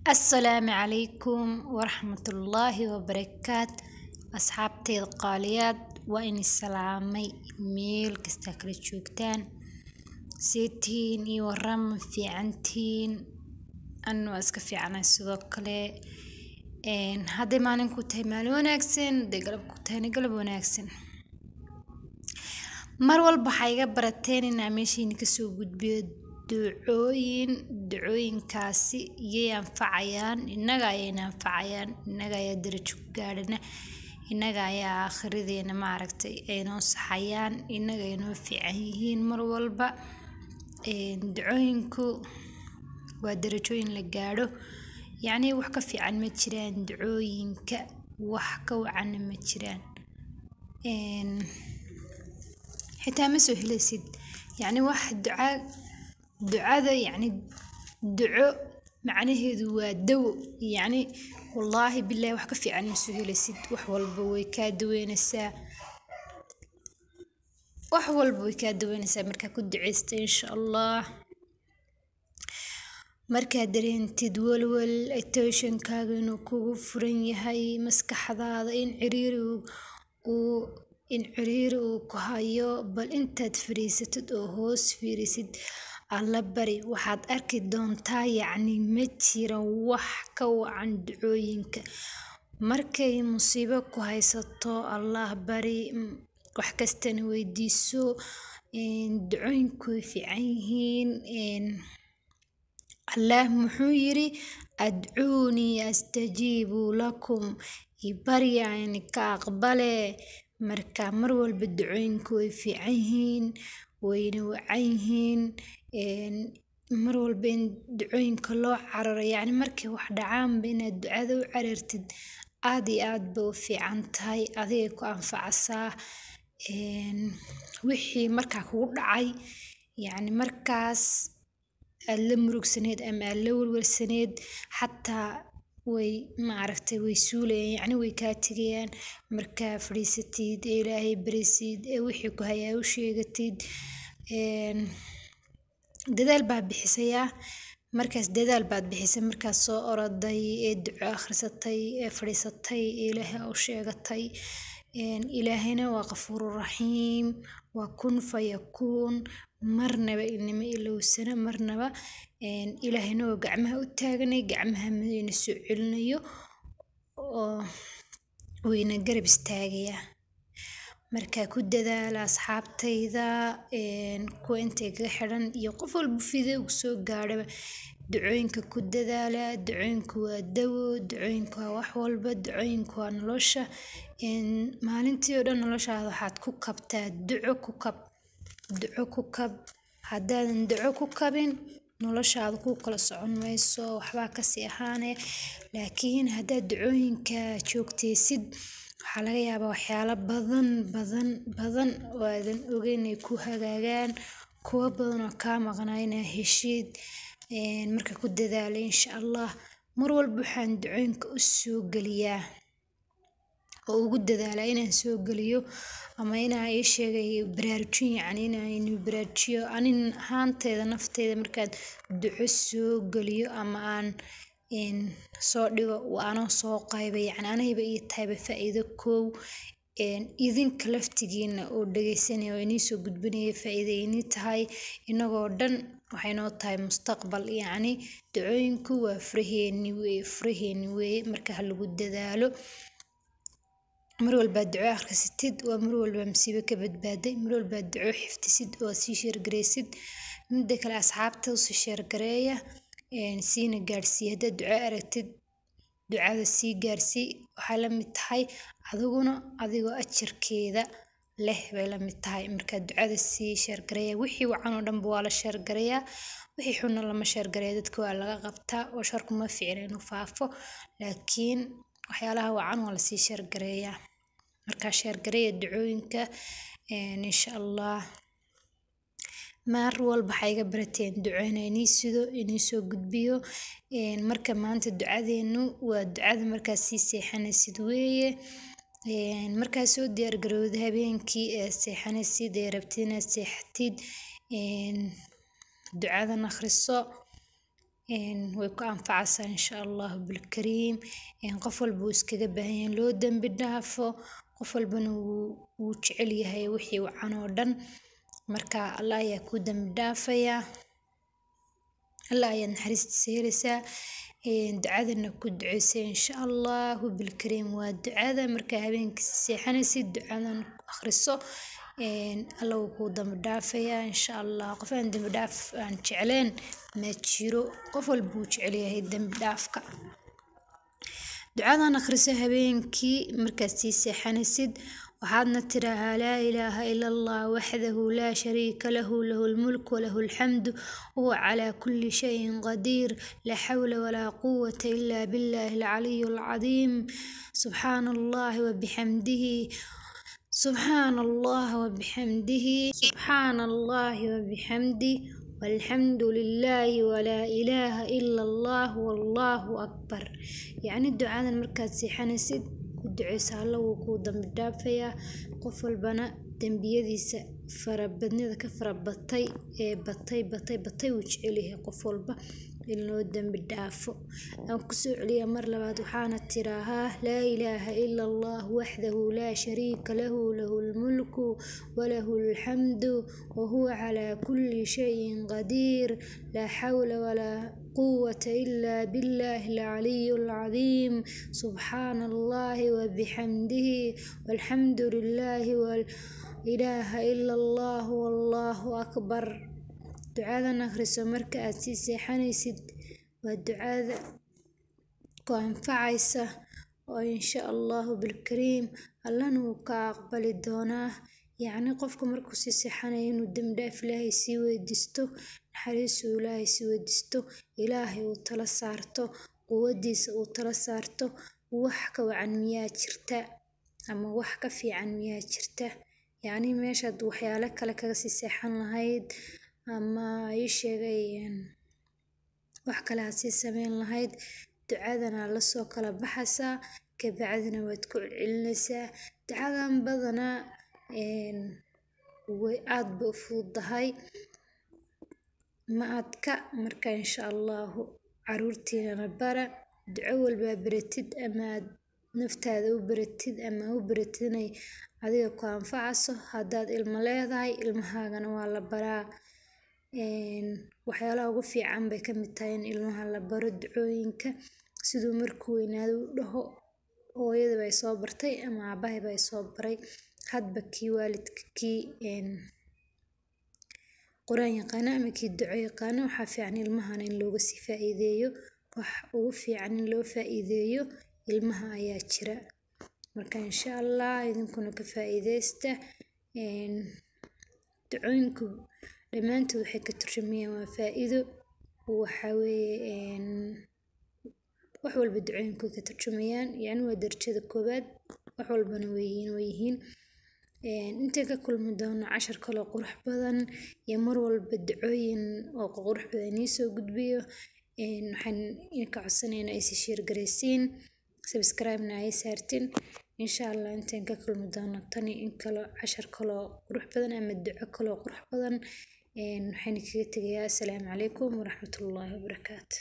Assalaamu calaykum waraxmatullaahi wabarakaat. Asxaabteyda qaaliyaad, waa ini salaamay meel kasta kala joogtaan. Seetiin iyo warama fiicantiin? Anna waa iska fiicanahay sidoo kale. Hadday maalin ku tahay maalin wanaagsan, hadday galab ku tahayna galab wanaagsan. Mar walba waxaa iga barateen inaan meeshiina kasoo gudbiyo ducooyin. Ducooyinkaasi yay anfacayaan, innaga ayayna anfacayaan, innaga ayaa darajo ku gaadhana, innaga ayaa aakhiradeena maaragtay ay noo saxayaan, innaga ay noo fiican yihiin mar walba. Ducooyinku waa darajooyin la gaadho, yacni wax ka fiican ma jiraan ducooyinka, wax ka wacanna ma jiraan. Xitaa ma soo helaysid yacni wax duca, ducada yacni duco macnaheedu waa dawo, yacni wallaahi billaahi wax ka fiican ma soo helaysid. Wax walba way kaa daweynaysaa, wax walba way kaa daweynaysaa markaa ku duceysta insha Allah. Markaad dareentid walwal, attentionkaaga inuu kugu furan yahay, maskaxdaada in ciriiri uu ku hayo, bal intaad fadhiisatid oo hoos fiirisid Alla bari, waxaad arki doontaa yacni ma jiro wax ka wacan ducooyinka. Markay musiibo ku haysato, Allah bari, wax kastana weydiiso. Ducooyinku way fiican yihiin. Allah muxuu yiri? "Adcuunii astajiibu lakum", i barya ka aqbale. Marka mar walba ducooyinku way fiican yihiin, wayna wacan yihiin. Mar walba in ducooyinka loo cararo, yacni markay wax dhacaanba inaad ducada u carartid, aad iyo aad bay u fiican tahay, adigay ku anfacaysaa. Wixii markaa kugu dhacay, yacni markaas aad la murugsaneyd ama aad la walwalsaneyd, xataa way maaragtay way suulayaan, yacni way kaa tegayaan markaa fadhiisatid ee Ilaahay barisid ee wixii ku hayaa u sheegatid. Dadaal baa bixisayaa markaas, dadaal baad bixisay markaas soo oroday ee duco akhrisatay ee fadhiisatay ee Ilaahay u sheegatay. Ilaahayna waa qafuuru raxiim, waa kun fayakuun, marnaba inama ilowsana marnaba. Ilaahayna waa gacmaha u taaganay, gacmaha mayna soo celinayo oo wayna garab istaagayaa. Marka ku dadaala asxaabtayda, kuwa intay kaga xidhan iyo qof walba video soo gaadhaba, ducooyinka ku dadaala. Ducooyinku waa dawo, ducooyinku waa wax walba, ducooyinku waa nolosha. Maalintii oo dhan noloshaada waxaad ku kabtaa duco, ku kab duco, ku kab. Haddaadan duco ku kabin, noloshaada ku kala socon mayso, waxbaa kasii ahaanaya. Laakiin haddaad ducooyinka joogtaysid, waxaa laga yaabaa waxyaalo badan badan badan oo aadan ogeyn inay ku hagaagaan, kuwo badan oo kaa maqnaa inaa heshid. Marka ku dadaala insha Allah. Mar walba waxaan ducooyinka u soo geliyaa oo ugu dadaalaa inaan soo geliyo ama inaa ii sheegay baraarujin, yacni inaan baraarujiyo anin ahaanteyda nafteyda. Markaad duco soo geliyo ama aan soo dhigo, waa anoo soo qaybay, yacni anayba ii tahayba faa'iido kow. Idinka laftigiina oo dhageysanaya oo inii soo gudbinaya faa'iido inii tahay, inagoo dhan waxay noo tahay mustaqbal. Yacni ducooyinku waa furaheeni weye, furaheeni weye. Marka ha lagu dadaalo. Mar walbaad duco akhrisatid waa mar walba masiibo ka badbaaday. Mar walbaad duco xifdisid oo sii share gareysid, midda kale asxaabta usii share gareeya, siina gaadhsiiya. Haddaad duco aragtid, ducada sii gaarsii. Waxay la mid tahay adiguna adigoo ajarkeeda leh bay la mid tahay. Marka ducada sii share gareeya. Wixii wacan oo dhanba waa la share gareeyaa, wixii xunna lama share gareeyo, dadka waa laga qabtaa oo sharku ma fiicna inuu faafo, laakiin waxyaalaha wacan waa lasii share gareeyaa. Marka share gareeya ducooyinka insha Allah. Mar walba waxaa iga barateen duco inaa inii sido, inii soo gudbiyo. Marka maanta ducadeenu waa ducada markaad sii seexanaysid weeye. Markaad soo diyaar garowdo habeenkii ee seexanaysid ee rabtid inaad seexatid, ducadan akhriso. Way ku anfacaysaa insha Allahu bilkariim. Qof walba wuu iskaga baahan yahay in loo dambi dhaafo, qof walbana wuu jecel yahay wixii wacan oo dhan. Marka Allah ayaa kuu dambi dhaafaya, Allah ayaad naxariistiisa helaysaa. Ducadana ku duceysay insha Allahu bilkariim. Waa ducada markaa habeenkii seexanaysid ducadan akhriso, Alla wuu kuu dambi dhaafayaa insha Allah. Qof aan dambi dhaaf aan jecleen ma jiro, qof walba wuu jecel yahay dambi dhaafka. Ducadan akhriso habeenkii markaad sii seexanaysid, waxaadna tiraahaa laa ilaaha ila Allah waxdahu laa shariika lahu, lahu lmulk walahu alxamdu wahuwa calaa kulli shayin qadiir, laa xawla walaa quwata ilaa billahi alcaliyu alcadiim, subxaana allahi wabixamdihi, subxaana allah wabixamdihi, subxaana allahi wabixamdih, walxamdu lilaahi walaa ilaaha ila allah wallahu akbar. Yacni ducadan markaad seexanaysid ku duceyso, Alla wuu kuu dambi dhaafayaa. Qof walbana dembiyadiisa farabadnida ka farabatay ee batay batay batay wuu jecel yahay qof walba in loo dambi dhaafo. Aan kusoo celiya mar labaad, waxaana tiraahaa laa ilaaha ila allah waxdahu laa shariika lahu, lahu lmulku walahu alxamdu wahuwa calaa kulli shayin qadiir, laa xawla walaa quwata ilaa billahi alcaliyu alcadiim, subxaana allahi wabixamdihi, walxamdu lilaahi walaa ilaaha ila allah wallahu akbar. Ducadan akhriso marka aad sii seexanaysid, waa ducada ku anfacaysa oo insha Allahu bilkariim Allana wuu ka aqbali doonaa. Yacni qofka markuu sii seexanayo inuu dambi dhaaf Ilaahay sii weydiisto, naxariis uu Ilaahay sii weydiisto, Ilaahay uu tala saarto, quwadiisa uu tala saarto. Wax ka wacan miyaa jirta ama wax ka fiican miyaa jirta? Yacni meeshaad waxyaalo kale kaga sii seexan lahayd ama ii sheegay wax kale aad sii sameyn lahayd, ducadana la soo kala baxaysaa, kabacdina waad ku celcelinaysaa. Ducadan badanaa way aad bay u fududahay, ma adka. Marka insha Allahu caruurtiinana bara. Duco walba baratid ama aad naftaada u baratid ama u baratid inay adiga ku anfacayso, haddaad ilmo leedahay ilmahaagana waa la baraa. Waxyaalaha ugu fiican bay ka mid tahay in ilmaha la baro ducooyinka, siduu markuu weynaado u dhaho hooyada bay soo bartay ama aabahay bay soo baray. Hadba kii waalidka kii quraan yaqaana ama kii duco yaqaana, waxaa fiican ilmahana in looga sii faa'iideeyo. Wax ugu fiican in loo faa'iideeyo ilmaha ayaa jira. Marka insha Allah idinkuna ka faa'iideysta. Ducooyinku dhammaantood waxay ka turjumayaan waa faa'iido. Waxa weeye wax walba ducooyinku ka turjumayaan, yacni waa darajada koowaad, wax walbana way yihiin. Intaan ka kulmi doono cashar kaloo qurux badan iyo mar walba ducooyin oo qurux badan inii soo gudbiyo, waxaan idinka codsanaynaa is share garaysiin, subscribe-na ay saartiin insha Allah. Intaan ka kulmi doono tani in kalo cashar kaloo qurux badan ama duco kaloo qurux badan, waxaan kaga tegayaa assalaamu calaykum waraxmatullaahi wabarakaatu.